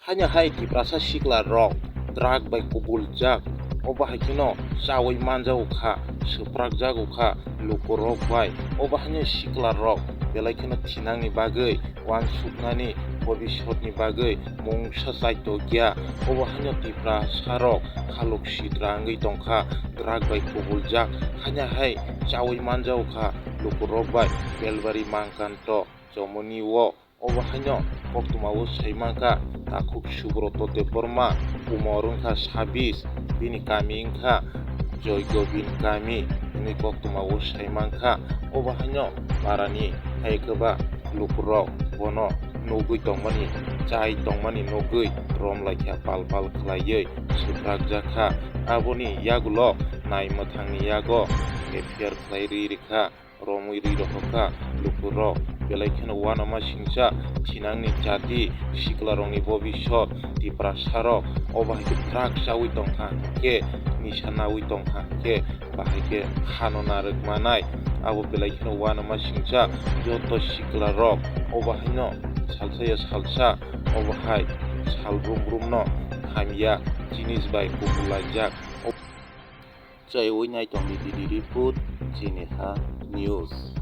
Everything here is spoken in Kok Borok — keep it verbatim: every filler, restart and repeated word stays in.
Haino hai Tiprasa sikla rok drug bai kubuljak, obo hai kheno chawi manjago kha, swprakjago kha luku rok bai. Obo haino sikla rok belai kheno thinangni bagwi, uansuknani, bobisotni bagwi mungsa chaitokya. Obo haino Tiprasa rok khaluk sitra wngwi tongkha, drug bai kubuljak. Haino hai chawi manjago kha luku rok bai Belbari Mangkanto chomoni o. Obo haino koktwma o sai mankha, takhuk Subroto Debbarma, umor wngkha sabis, bini kami wngkha Joy Gobin kami, hwnwi koktwma o sai mankha. Obo haino parani hai kwbang lukurok bono nugwi tongmani, chai tongmani nugwi romlaikha, pal pal khlaiwi swprakjakha. Aboni yagulo nai mwthangni yago F I R khlai ri rikha. Romwi ri rohorkha lukurok, belai kheno uanama singcha thinangni chati, siklarokni bobisot, Tiprasarok obo hai khe drug chawi tongkha hwnkhe, nisa nawi tongkha hwnkhe, bahai khe hano narwk manai. Abo belai kheno uanama singcha joto siklarok obo haino salsa ya salsa obo hai sal brum brumno hamya jinis bai kubulaijak. Chaiwi naitongdi D D Report, chini ha news.